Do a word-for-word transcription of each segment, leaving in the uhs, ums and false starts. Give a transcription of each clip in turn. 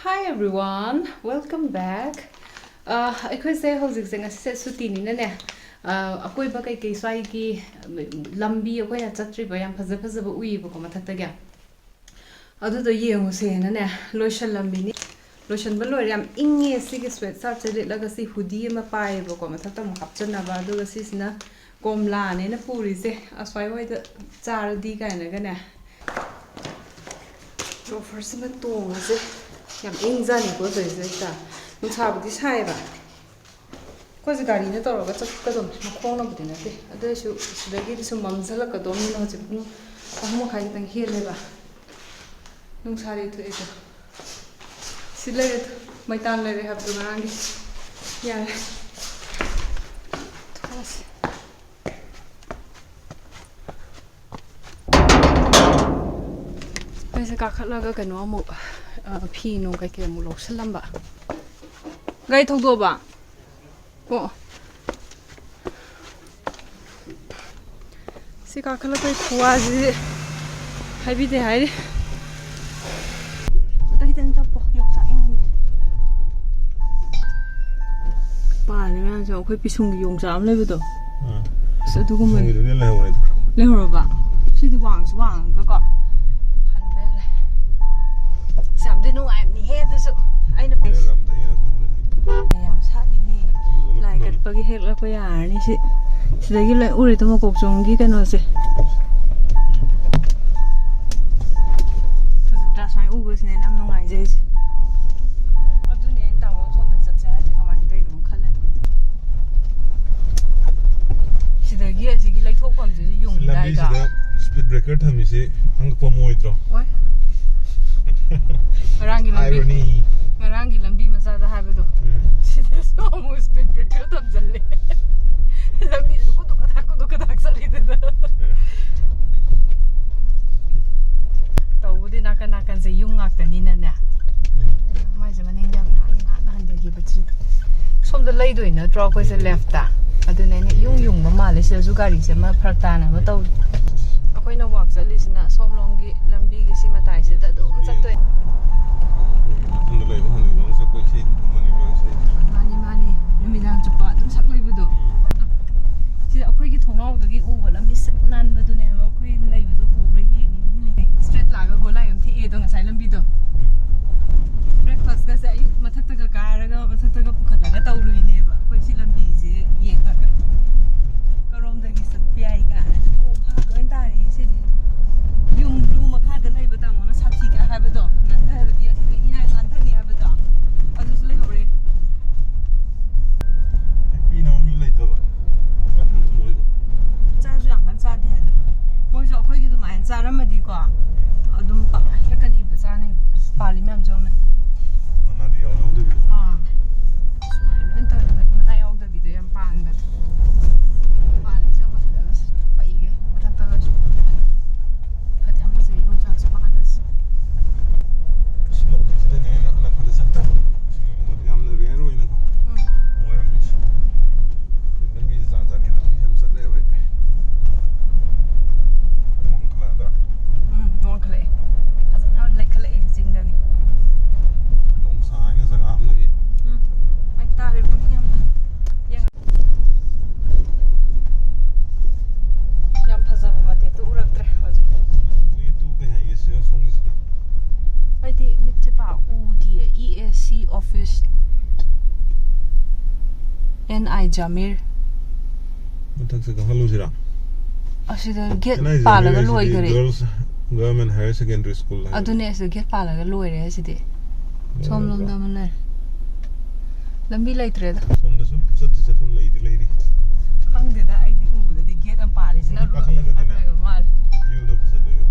Hi everyone, welcome back. ꯑ, ꯑꯩꯈꯣꯏꯁꯦ ꯍꯧꯖꯤꯛꯁꯦ ꯉꯁꯤꯁꯦ ꯁꯨꯇꯤꯅꯤꯅꯅꯦ, ꯑ, ꯑꯀꯣꯏꯕ ꯀꯩꯀꯩ ꯁ꯭ꯋꯥꯏꯒꯤ ꯂꯝꯕꯤ ꯑꯩꯈꯣꯏꯅ ꯆꯠꯇ꯭ꯔꯤꯕ ꯌꯥꯝ ꯐꯖ ꯐꯖꯕ ꯎꯏꯌꯦꯕꯀꯣ ꯃꯊꯛꯇꯒꯤ꯫ ꯑꯗꯨꯗꯣ ꯌꯦꯡꯉꯨꯁꯦꯅꯅꯦ ꯂꯣꯏꯁꯜꯂꯝꯃꯤꯅꯤ꯫ ꯂꯣꯏꯁꯟꯕ ꯂꯣꯏꯔꯦ꯫ ꯌꯥꯝ ꯏꯪꯉꯦ꯫ ꯁꯤꯒꯤ ꯁ꯭ꯋꯦꯠ ꯁꯥꯔꯠꯁꯦ ꯂꯤꯠꯂꯒ ꯁꯤ ꯍꯨꯗꯤ ꯑꯃ ꯄꯥꯏꯌꯦꯕꯀꯣ ꯃꯊꯛꯇ ꯑꯃꯨꯛ ꯍꯥꯞꯆꯟꯅꯕ꯫ ꯑꯗꯨꯒ ꯁꯤꯁꯤꯅ ꯀꯣꯝꯂꯥꯅꯦꯅ ꯄꯨꯔꯤꯁꯦ꯫ ꯑꯁ꯭ꯋꯥꯏꯋꯥꯏꯗ ꯆꯥꯔꯗꯤ ꯀꯥꯏꯅꯒꯅꯦ꯫ ꯂꯣꯐꯔꯁꯤꯃ ꯇꯣꯡꯉꯁꯦ꯫ ꯌꯥꯝ ꯏꯪꯖꯥꯅꯤꯀꯣ ꯇꯧꯔꯤꯁꯦ ꯍꯦꯛꯇ꯫ ꯅꯨꯡꯁꯥꯕꯨꯗꯤ ꯁꯥꯏꯌꯦꯕ꯫ ꯑꯩꯈꯣꯏꯁꯦ ꯒꯥꯔꯤꯅ ꯇꯧꯔꯒ ꯆꯠꯀꯗꯧꯅꯤ, ꯃꯈꯣꯡꯅꯕꯨꯗꯤ ꯅꯠꯇꯦ꯫ ꯑꯗꯨ ꯑꯣꯏꯁꯨ ꯁꯤꯗꯒꯤꯗꯤ ꯁꯨꯝ ꯃꯝꯁꯤꯜꯂꯛꯀꯗꯧꯅꯤꯅ ꯍꯧꯖꯤꯛ ꯄꯨꯡ ꯑꯍꯨꯝ ꯃꯈꯥꯏ ꯈꯤꯇꯪ ꯍꯦꯜꯂꯦꯕ꯫ ꯅꯨꯡꯁꯥꯗꯤ ꯊꯣꯛꯑꯦꯗꯣ꯫ ꯁꯤ ꯂꯩꯔꯦ, ꯃꯩꯇꯥꯟ ꯂꯩꯔꯦ ꯍꯥꯏꯕꯗꯣ ꯉꯔꯥꯡꯒꯤ꯫ ꯌꯥꯔꯦ꯫ ꯊꯣꯛꯑꯁꯤ꯫ ꯑꯩꯁꯦ ꯀꯥꯈꯠꯂꯒ ꯀꯩꯅꯣ ꯑꯃꯨꯛ, ꯑ, ꯐꯤ ꯅꯨꯡ ꯀꯩꯀꯩ ꯑꯃꯨꯛ ꯂꯧꯁꯜꯂꯝꯕ꯫ ꯒꯥꯔꯤ ꯊꯧꯗꯣꯛꯑꯕ? ꯑꯣ꯫ ꯁꯤ ꯀꯥꯈꯠꯂꯛꯄꯩ ꯈꯨꯋꯥꯁꯤꯗꯤ ꯍꯥꯏꯕꯤꯗꯦ ꯍꯥꯏꯔꯤ꯫ ꯑꯝꯇ ꯈꯤꯇꯪ ꯇꯞꯄꯣ, ꯌꯣꯡꯆꯥꯛ ꯌꯦꯡꯉꯨꯒꯦ꯫ ꯄꯥꯜꯂꯤ ꯃꯌꯥꯝꯁꯦ ꯑꯩꯈꯣꯏ ꯄꯤꯁꯨꯝꯒꯤ ꯌꯣꯡꯆꯥꯛ ꯑꯃ ꯂꯩꯕꯗꯣ꯫ ꯑꯥ꯫ ꯑꯁ, ꯑꯗꯨꯒꯨꯝꯕꯅꯤ꯫ ꯄꯤꯁꯨꯝꯒꯤꯗꯨꯗꯤ ꯂꯩꯍꯧꯔꯦ꯫ ꯂꯩꯍꯧꯔꯕ? ꯁꯤꯗꯤ ꯋꯥꯡꯁꯨ ꯋꯥꯡꯉꯒꯀꯣ꯫ ꯍꯟꯕ ꯌꯥꯔꯦ꯫ ꯑꯁ, ꯌꯥꯝꯗꯤ ꯅꯨꯡꯉꯥꯏꯕꯅꯤꯍꯦ ꯑꯗꯨꯁꯨ꯫ ꯑꯩꯅ ꯄꯩꯁꯥ ꯌꯥꯝ ꯁꯥꯠꯂꯤꯅꯦ꯫ ꯂꯥꯏ ꯀꯠꯄꯒꯤ ꯍꯦꯛꯂꯛꯄ ꯌꯥꯔꯅꯤ ꯁꯤ꯫ ꯁꯤꯗꯒꯤ ꯂꯣꯏ ꯎꯔꯦ ꯇꯨ ꯃꯀꯣꯛꯆꯣꯡꯒꯤ ꯀꯩꯅꯣꯁꯦ꯫ ꯐꯖꯗ꯭ꯔꯥ? ꯁꯨꯃꯥꯏꯅ ꯎꯕꯁꯤꯅꯦ ꯌꯥꯝ ꯅꯨꯡꯉꯥꯏꯖꯩꯁꯦ꯫ ꯑꯗꯨꯅꯦ ꯑꯩꯅ ꯇꯥꯃꯣ ꯁꯣꯝꯗ ꯆꯠꯁꯦ ꯍꯥꯏꯁꯦ ꯀꯃꯥꯏꯅ ꯇꯧꯔꯤꯅꯣ ꯈꯜꯂꯦ꯫ ꯁꯤꯗꯒꯤ ꯑꯁꯤꯒꯤ ꯂꯩꯊꯣꯛꯐꯝꯁꯤꯁꯨ ꯌꯨꯡꯗꯥꯏꯗꯣ꯫ ꯂꯝꯕꯤꯁꯤꯗ speed breaker ꯊꯝꯃꯤꯁꯤ ꯑꯉꯛꯄ ꯑꯃ ꯑꯣꯏꯗ꯭ꯔꯣ? ꯑꯣꯏ꯫ ꯉꯔꯥꯡꯒꯤ ꯂꯝꯕꯤ, irony꯫ ꯉꯔꯥꯡꯒꯤ ꯂꯝꯕꯤ ꯃꯆꯥꯗ ꯍꯥꯏꯕꯗꯣ꯫ ꯎꯝ꯫ ꯁꯤꯗꯁꯨ ꯑꯃꯨꯛ speed breaker ꯊꯝꯖꯜꯂꯦ꯫ ꯂꯝꯕꯤꯗꯨ ꯀꯨꯗꯨꯛ ꯀꯗꯥꯛ ꯀꯨꯗꯨꯛ ꯀꯗꯥꯛ ꯆꯠꯂꯤꯗꯅ꯫ ꯎꯝ꯫ ꯇꯧꯕꯗꯤ ꯅꯥꯀꯟ ꯅꯥꯀꯟꯁꯦ ꯌꯨꯝ ꯉꯥꯛꯇꯅꯤꯅꯅꯦ꯫ ꯎꯝ꯫ ꯃꯥꯏꯁꯦ ꯃꯅꯤꯡꯗ ꯌꯥꯝ ꯅꯥꯟꯅ ꯅꯥꯟꯅ ꯍꯟꯊꯈꯤꯕꯁꯤ꯫ ꯁꯣꯝꯗ ꯂꯩꯗꯣꯏ ꯅꯠꯇ꯭ꯔꯣ ꯑꯩꯈꯣꯏꯁꯦ, ꯎꯝ, leftꯇ? ꯑꯗꯨꯅ ꯑꯩꯅ ꯌꯨꯝ ꯌꯨꯡꯕ ꯃꯥꯜꯂꯦ꯫ ꯁꯤꯗꯁꯨ ꯒꯥꯔꯤꯁꯦ ꯑꯃ ꯐꯔꯛ ꯇꯥꯅ ꯑꯃ ꯇꯧꯔꯤ꯫ ꯑꯩꯈꯣꯏꯅ walk ꯆꯠꯂꯤꯁꯤꯅ ꯁꯣꯝꯂꯣꯝꯒꯤ ꯂꯝꯕꯤꯒꯤ ꯁꯤ ꯃꯇꯥꯏꯁꯤꯗ ꯑꯗꯨꯝ ꯆꯠꯇꯣꯏꯅꯦ꯫ ꯃꯐꯝ ꯌꯥꯎꯅ꯫ ꯃꯅꯥꯗꯤ ꯌꯥꯎ ꯌꯥꯎꯗꯕꯤꯗꯣ꯫ ꯑꯥ꯫ ꯁꯨꯃꯥꯏꯅ ꯂꯣꯏ ꯇꯧꯔꯒ ꯃꯅꯥ ꯌꯥꯎꯗꯕꯤꯗꯣ ꯌꯥꯝ ꯄꯥꯟꯕꯗꯣ꯫ ꯄꯥꯜꯂꯤꯁꯦ ꯌꯥꯝ ꯐꯖꯅ ꯄꯩꯒꯦ ꯃꯊꯛꯇꯒꯁꯨ꯫ ꯐꯗꯤ ꯌꯥꯝ ꯐꯖꯩ ꯌꯣꯡꯆꯥꯛꯁꯨ ꯄꯥꯟꯕꯁꯦ꯫ ꯁꯤꯂꯣꯡꯁꯤꯗꯅꯦ ꯑꯩꯅ ꯑꯅꯛꯄꯗ ꯆꯠꯇꯕ꯫ ꯁꯤꯂꯣꯡꯗꯗꯤ ꯌꯥꯝꯅ rare ꯑꯣꯏꯅꯀꯣ ꯎꯝ꯫ ꯑꯣꯏꯔꯝꯃꯤꯁꯦ꯫ ꯂꯝꯕꯤꯁꯦ ꯖꯥꯠ ꯖꯥꯠꯀꯤ ꯂꯝꯕꯤ ꯌꯥꯝ ꯆꯠꯂꯦꯕ ꯑꯩ꯫ ꯋꯥꯡꯈꯠꯂꯛꯑꯗ꯭ꯔꯥ? ꯎꯝ, ꯋꯥꯡꯈꯠꯂꯛꯑꯦ꯫ ꯐꯖꯅ ꯂꯩꯈꯠꯂꯛꯑꯦ ꯆꯤꯡꯗꯒꯤ꯫ ꯂꯣꯡꯁꯥ ꯍꯥꯏꯅ ꯖꯒꯥ ꯑꯃ ꯂꯩꯌꯦ꯫ ꯎꯝ, ꯃꯩ ꯇꯥꯔꯦ ꯄꯨꯡ ꯌꯥꯝꯅ꯫ ꯌꯦꯡꯉ-, ꯌꯥꯝ ꯐꯖꯕ ꯃꯇꯦꯛꯇꯣ ꯎꯔꯛꯇ꯭ꯔꯦ ꯍꯧꯖꯤꯛ꯫ ꯎꯏ, ꯇꯨ ꯀꯩ ꯍꯥꯏꯒꯦ ꯁꯤꯗ ꯁꯣꯝꯒꯤꯁꯤꯗ? ꯑꯩꯗꯤ ꯃꯤꯠꯁꯦ ꯄꯥꯛ ꯎꯗꯤꯌꯦ꯫ E A C office N I Jamir꯫ ꯃꯊꯛꯁꯦ ꯀꯥꯈꯠꯂꯨꯁꯤꯔꯥ? ꯑꯁꯤꯗ gate N I Jamir ꯄꯥꯜꯂꯒ ꯍꯥꯏꯁꯤꯗꯤ ꯂꯣꯏꯈꯔꯦ꯫ Girls Government Higher Secondary School ꯍꯥꯏꯕꯅꯤ꯫ ꯑꯗꯨꯅꯦ, ꯑꯁꯤꯗ gate ꯄꯥꯜꯂꯒ ꯂꯣꯏꯔꯦ ꯁꯤꯗꯤ꯫ ꯂꯣꯏꯔꯕ꯭ꯔꯥ? ꯁꯣꯝꯂꯣꯝꯗ ꯑꯃ ꯂꯩꯔꯦ꯫ ꯂꯝꯕꯤ ꯂꯩꯇ꯭ꯔꯦꯗ꯫ ꯁꯣꯝꯗꯁꯨ ꯆꯠꯇꯤ ꯆꯠꯐꯝ ꯂꯩꯗꯤ ꯂꯩꯔꯤ꯫ ꯈꯪꯗꯦꯗ, ꯑꯩꯗꯤ ꯎꯕꯗꯗꯤ gate ꯑꯃ ꯄꯥꯜꯂꯤꯁꯤꯅ ꯁꯣꯝꯗ ꯀꯥꯈꯠꯂꯒꯗꯤꯅꯦ ꯑꯔꯣꯏꯕ ꯃꯥꯜꯂꯦ꯫ View ꯗꯣ ꯐꯖꯗꯣꯏꯕ꯫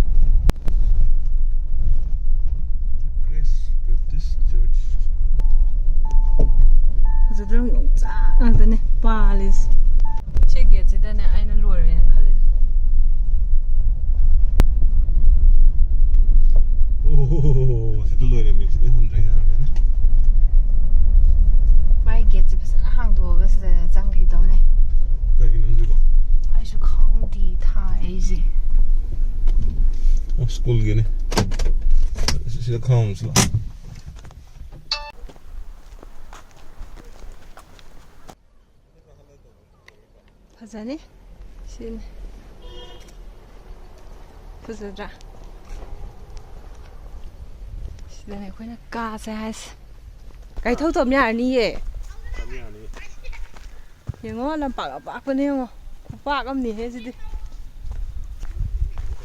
Grace Baptist Church꯫ ꯐꯖꯗ꯭ꯔꯣ? ꯌꯣꯡꯆꯥꯛ ꯉꯥꯛꯇꯅꯦ ꯄꯥꯜꯂꯤꯁꯦ꯫ ꯁꯤ gateꯁꯤꯗꯅꯦ ꯑꯩꯅ ꯂꯣꯏꯔꯦꯅ ꯈꯜꯂꯤꯗꯣ꯫ ꯑꯣ, ꯁꯤꯗ ꯂꯣꯏꯔꯝꯃꯦ, ꯁꯤꯗ ꯍꯟꯗ꯭ꯔꯦ ꯌꯥꯔꯒꯅꯤ꯫ ꯃꯥꯏ gateꯁꯦ ꯐꯖꯅ ꯍꯥꯡꯗꯣꯛꯑꯒ ꯁꯤꯗ ꯆꯪꯈꯤꯗꯧꯅꯦ꯫ ꯀꯩꯒꯤꯅꯣ ꯍꯧꯖꯤꯛꯐꯥꯎ? ꯑꯩꯁꯨ ꯈꯪꯗꯦ ꯊꯥꯏꯁꯦ꯫ ꯑꯣ, schoolꯒꯤꯅꯤ꯫ ꯁꯤꯗ ꯈꯥꯝꯃꯨꯁꯤ ꯂꯥꯎ꯫ ꯐꯖꯅꯤ꯫ ꯁꯤꯅꯤ꯫ ꯐꯖꯗ꯭ꯔꯥ? ꯁꯤꯗꯅꯦ ꯑꯩꯈꯣꯏꯅ ꯀꯥꯁꯦ ꯍꯥꯏꯁꯦ꯫ ꯒꯥꯔꯤ ꯊꯧ ꯇꯝ ꯌꯥꯔꯅꯤꯌꯦ꯫ ꯇꯝ ꯌꯥꯅꯤ꯫ ꯌꯦꯡꯉꯣ, ꯂꯝꯄꯥꯛ ꯑꯄꯥꯛꯄꯅꯦ ꯌꯦꯡꯉꯣ꯫ ꯈꯨꯄꯥꯛ ꯑꯃꯅꯤꯍꯦ ꯁꯤꯗꯤ꯫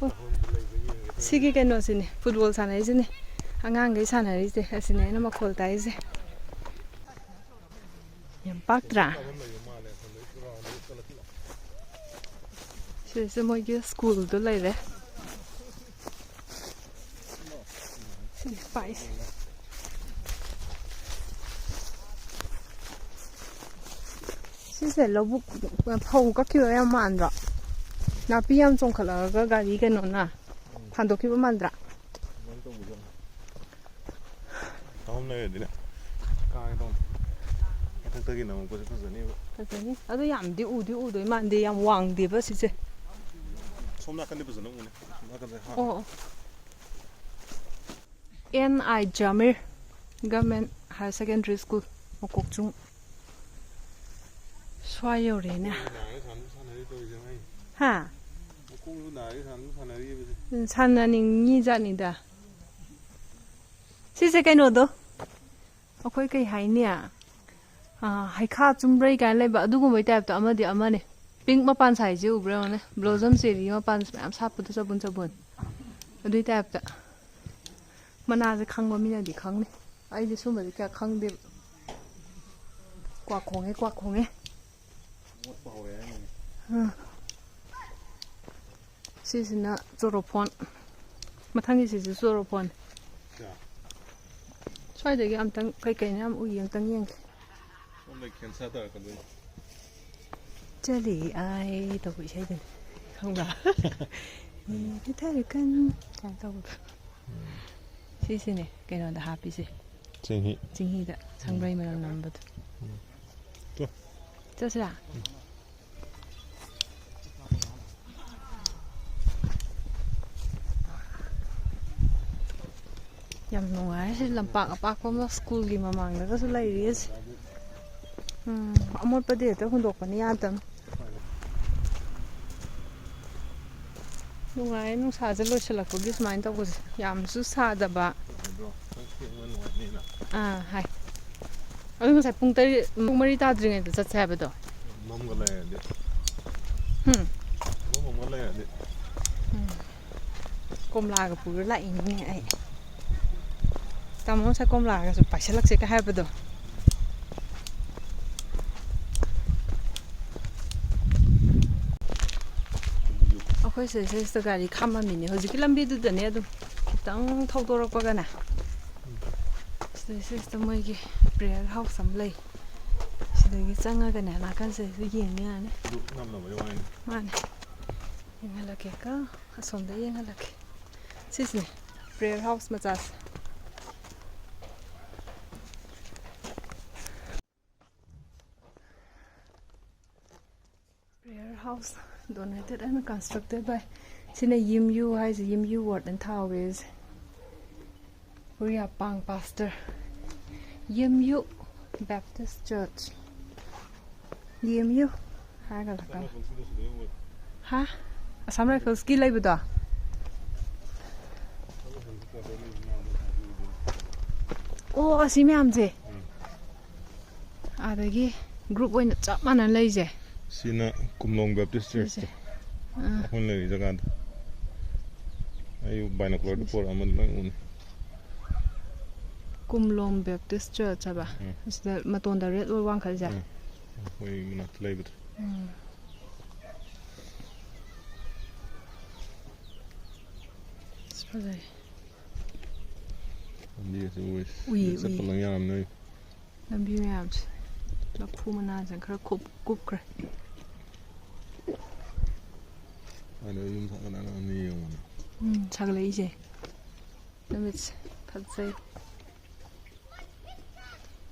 ꯑꯣ, ꯁꯤꯒꯤ ꯀꯩꯅꯣꯁꯤꯅꯦ, football ꯁꯥꯟꯅꯔꯤꯁꯤꯅꯦ꯫ ꯑꯉꯥꯡꯈꯩ ꯁꯥꯟꯅꯔꯤꯁꯦ ꯑꯁꯤꯅꯦ ꯑꯩꯅ ꯃꯈꯣꯜ ꯇꯥꯏꯁꯦ꯫ ꯌꯥꯝ ꯄꯥꯛꯇ꯭ꯔꯥ? ꯁꯤꯗꯁꯨ ꯃꯣꯏꯒꯤ schoolꯗꯣ ꯂꯩꯔꯦ꯫ ꯁꯤꯅ ꯄꯥꯛꯏꯁꯦ꯫ ꯁꯤꯁꯦ ꯂꯧꯕꯨꯛ, ꯐꯧ ꯀꯛꯈꯤꯕ ꯌꯥꯝ ꯃꯥꯟꯗ꯭ꯔꯣ? ꯅꯥꯄꯤ ꯌꯥꯝ ꯆꯣꯡꯈꯠꯂꯛꯑꯒ ꯒꯥꯔꯤ ꯀꯩꯅꯣꯅ ꯐꯥꯟꯗꯣꯛꯈꯤꯕ ꯃꯥꯟꯗ꯭ꯔꯥ? ꯑꯍꯨꯝ ꯂꯩꯔꯗꯤꯅꯦ ꯀꯥꯒꯦ ꯇꯧꯅꯤ꯫ ꯃꯊꯛꯇꯒꯤ ꯅꯝꯃꯛꯄꯁꯦ ꯐꯖꯅꯦꯕ꯫ ꯐꯖꯅꯤ꯫ ꯑꯗꯣ ꯌꯥꯝꯗꯤ ꯎꯗꯤ ꯎꯗꯣꯏ ꯃꯥꯟꯗꯦ, ꯌꯥꯝ ꯋꯥꯡꯗꯦꯕ ꯁꯤꯁꯦ꯫ ꯁꯣꯝ ꯅꯥꯀꯟꯗꯤ ꯐꯖꯅ ꯎꯅꯦ꯫ ꯁꯣꯝ ꯅꯥꯀꯟꯗ ꯍꯥ꯫ ꯑꯣ ꯑꯣ꯫ N I Jamir government higher secondary school, Mokokchung. ꯁ꯭ꯋꯥꯏ ꯌꯧꯔꯦꯅꯦ꯫ ꯅꯥꯔꯦ ꯁꯥꯟꯅ ꯁꯥꯟꯅꯔꯤ ꯇꯧꯔꯤꯁꯦ ꯃꯥꯏ꯫ ꯍꯥ? ꯃꯈꯣꯡꯁꯨ ꯅꯥꯔꯦ ꯁꯥꯟꯅ ꯁꯥꯟꯅꯔꯤꯕꯁꯦ꯫ ꯎꯝ, ꯁꯥꯟꯅꯅꯤꯡꯉꯤ ꯖꯥꯠꯅꯤꯗ꯫ ꯁꯤꯁꯦ ꯀꯩꯅꯣꯗꯣ, ꯑꯩꯈꯣꯏ ꯀꯩ ꯍꯥꯏꯅꯤ? ꯑꯥ, ꯍꯩꯈꯥ ꯆꯨꯝꯕ꯭ꯔꯩ ꯀꯥꯏꯅ ꯂꯩꯕ ꯑꯗꯨꯒꯨꯝꯕꯩ ꯇꯥꯏꯞꯇ ꯑꯃꯗꯤ ꯑꯃꯅꯦ꯫ ꯄꯤꯡꯛ ꯃꯄꯥꯟ ꯁꯥꯏꯁꯦ ꯎꯕ꯭ꯔꯥ ꯌꯦꯡꯉꯣꯅꯦ꯫ ꯕ꯭ꯂꯣꯖꯝ ꯆꯦꯔꯤ ꯃꯄꯥꯟ ꯃꯌꯥꯝ ꯁꯥꯠꯄꯗꯣ, ꯆꯕꯨꯟ ꯆꯕꯨꯟ꯫ ꯑꯗꯨꯏ ꯇꯥꯏꯞꯇ꯫ ꯃꯅꯥꯁꯦ ꯈꯪꯕ ꯃꯤꯅꯗꯤ ꯈꯪꯅꯤ꯫ ꯑꯩꯗꯤ ꯁꯨꯝꯕꯗꯤ ꯀꯌꯥ ꯈꯪꯗꯦꯕ꯫ ꯀ꯭ꯋꯥꯛ ꯈꯣꯡꯉꯦ, ꯀ꯭ꯋꯥꯛ ꯈꯣꯡꯉꯦ꯫ ꯃꯣꯠꯄ ꯍꯧꯔꯦ ꯍꯥꯏꯅꯤꯅꯦ꯫ ꯑꯥ꯫ ꯁꯤꯁꯤꯅ ꯆꯣꯔꯣꯐꯣꯟ꯫ ꯃꯊꯪꯒꯤꯁꯤꯁꯨ ꯆꯣꯔꯣꯐꯣꯟ꯫ ꯀꯌꯥ? ꯁ꯭ꯋꯥꯏꯗꯒꯤ ꯑꯝꯇꯪ ꯀꯩꯀꯩꯅꯣ ꯌꯥꯝ ꯎꯏ, ꯑꯝꯇꯪ ꯌꯦꯡꯒꯦ꯫ ꯁꯣꯝꯗ ꯀꯦꯟꯁꯔ ꯇꯥꯔꯛꯀꯗꯣꯏꯅꯤ꯫ ꯆꯠꯂꯤ ꯑꯩ ꯇꯧꯕ ꯏꯁꯩꯗꯨꯅꯤ꯫ ꯈꯪꯕ꯭ꯔꯥ? ꯃꯤꯒꯤ ꯊꯔꯀꯟ ꯀꯥꯏꯅ ꯇꯧꯕꯗꯣ꯫ ꯁꯤꯁꯤꯅꯦ ꯀꯩꯅꯣꯗ ꯍꯥꯞꯄꯤꯁꯦ꯫ ꯆꯦꯡꯍꯤ꯫ ꯆꯤꯡꯍꯤꯗ ꯁꯪꯕ꯭ꯔꯩ ꯃꯅꯝ ꯅꯝꯕꯗꯣ꯫ ꯇꯣ꯫ ꯆꯠꯁꯤꯔꯥ? ꯌꯥꯝ ꯅꯨꯡꯉꯥꯏ꯫ ꯁꯤ ꯂꯝꯄꯥꯛ ꯑꯄꯥꯛꯄ ꯑꯃ ꯁ꯭ꯀꯨꯜꯒꯤ ꯃꯃꯥꯡꯗꯒꯁꯨ ꯂꯩꯔꯤ ꯑꯁꯤ꯫ ꯎꯝ, ꯑꯃꯣꯠꯄꯗꯤ ꯍꯦꯛꯇ ꯍꯨꯟꯗꯣꯛꯄꯅꯤ ꯌꯥꯗꯕꯅꯤ꯫ ꯅꯨꯡꯉꯥꯏꯌꯦ ꯅꯨꯡꯁꯥꯁꯦ ꯂꯣꯏꯁꯤꯜꯂꯛꯄꯒꯤ ꯁꯨꯃꯥꯏꯅ ꯇꯧꯕꯁꯦ꯫ ꯌꯥꯝꯁꯨ ꯁꯥꯗꯕ꯫ ꯑꯥ, ꯍꯥꯏ꯫ ꯑꯗꯨ ꯉꯁꯥꯏ ꯄꯨꯡ ꯇꯔꯦꯠ, ꯄꯨꯡ ꯃꯔꯤ ꯇꯥꯗ꯭ꯔꯤꯉꯩꯗ ꯆꯠꯁꯦ ꯍꯥꯏꯕꯗꯣ꯫ ꯃꯝꯒ ꯂꯩꯔꯗꯤ꯫ ꯍꯨꯝ꯫ ꯃꯝ ꯃꯝꯒ ꯂꯩꯔꯗꯤ꯫ ꯎꯝ꯫ ꯀꯣꯝꯂꯥꯒ ꯄꯨꯔ ꯂꯥꯛꯏꯅꯤꯅꯦ ꯑꯩ꯫ ꯇꯥꯃꯣ ꯉꯁꯥꯏ ꯀꯣꯝꯂꯥꯒꯁꯨ ꯄꯥꯏꯁꯤꯜꯂꯛꯁꯦꯒ ꯍꯥꯏꯕꯗꯣ꯫ ꯑꯩꯈꯣꯏ ꯁꯤꯗꯩ ꯁꯤꯗꯩꯁꯤꯗ ꯒꯥꯔꯤ ꯈꯥꯝꯃꯝꯃꯤꯅꯦ꯫ ꯍꯧꯖꯤꯛꯀꯤ ꯂꯝꯕꯤꯗꯨꯗꯅꯦ ꯑꯗꯨꯝ ꯈꯤꯇꯪ ꯊꯧꯗꯣꯔꯛꯄꯒꯅꯦ꯫ ꯁꯤꯗꯩ ꯁꯤꯗꯩꯁꯤꯗ ꯃꯣꯏꯒꯤ prayer house ꯑꯃ ꯂꯩ꯫ ꯁꯤ ꯑꯗꯒꯤ ꯆꯪꯉꯒꯅꯦ ꯅꯥꯀꯟꯁꯤꯗꯁꯨ ꯌꯦꯡꯕ ꯌꯥꯅꯤ꯫ ꯑꯗꯨ ꯅꯝꯅꯕꯩ ꯋꯥꯅꯤ꯫ ꯃꯥꯅꯦ꯫ ꯌꯦꯡꯍꯜꯂꯛꯀꯦꯀꯣ꯫ ꯑꯁꯣꯝꯗ ꯌꯦꯡꯍꯜꯂꯛꯀꯦ꯫ ꯁꯤꯁꯤꯅꯦ prayer house ꯃꯆꯥꯁꯦ꯫ Prayer house donated and constructed by, ꯁꯤꯅ ꯌꯨꯝꯌꯨ ꯍꯥꯏꯁꯦ, ꯌꯨꯝꯌꯨ ward and ꯊꯥꯎꯋꯦꯁꯦ꯫ ꯎꯔꯤꯌꯥꯄꯥꯡ pastor, ꯌꯨꯝꯌꯨ Baptist Church꯫ ꯌꯨꯝꯌꯨ ꯍꯥꯏꯔꯒ ꯂꯥꯛꯀꯅꯤ꯫ ꯍꯥ? Assam Riflesꯀꯤ ꯂꯩꯕꯗꯣ? ꯑꯣ, ꯑꯁꯤ ꯃꯌꯥꯝꯁꯦ꯫ ꯑꯗꯒꯤ group ꯑꯣꯏꯅ ꯆꯞ ꯃꯥꯟꯅꯅ ꯂꯩꯁꯦ꯫ ꯁꯤꯅ ꯀꯨꯝꯂꯣꯡ Baptist Churchꯇꯣ꯫ ꯑꯥ꯫ ꯑꯩꯈꯣꯏꯅ ꯂꯩꯔꯤ ꯖꯒꯥꯗꯣ꯫ ꯑꯩ binocularꯗ ꯄꯣꯔꯛꯑꯃ ꯂꯣꯏ ꯎꯅꯤ꯫ ꯀꯨꯝꯂꯣꯡ Baptist Church ꯍꯥꯏꯕ꯫ ꯎꯝ꯫ ꯑꯁꯤꯗ ꯃꯇꯣꯟꯗ red ꯑꯣꯏ ꯋꯥꯡꯈꯠꯂꯤꯁꯦ꯫ ꯎꯝ꯫ ꯑꯩꯈꯣꯏ ꯃꯅꯥꯛꯇ ꯂꯩꯕꯗꯣ꯫ ꯎꯝ꯫ ꯑꯁ, ꯐꯖꯩ꯫ ꯂꯝꯕꯤꯒꯁꯦ ꯎꯏ꯫ ꯎꯏ, ꯆꯠꯄ ꯎꯏ꯫ ꯂꯣꯏ ꯌꯥꯔꯝꯅꯤ꯫ ꯂꯝꯕꯤ ꯃꯌꯥꯝꯁꯦ ꯂꯐꯨ ꯃꯅꯥꯁꯦ ꯈꯔ ꯀꯨꯞ-, ꯀꯨꯞꯈ꯭ꯔꯦ꯫ ꯑꯗꯣ ꯌꯨꯝ ꯁꯥꯒꯠꯂꯛꯑꯅꯤ ꯌꯦꯡꯉꯣꯅꯦ꯫ ꯎꯝ, ꯁꯥꯒꯠꯂꯛꯏꯁꯦ꯫ ꯅꯨꯃꯤꯠꯁꯦ ꯐꯖꯩ꯫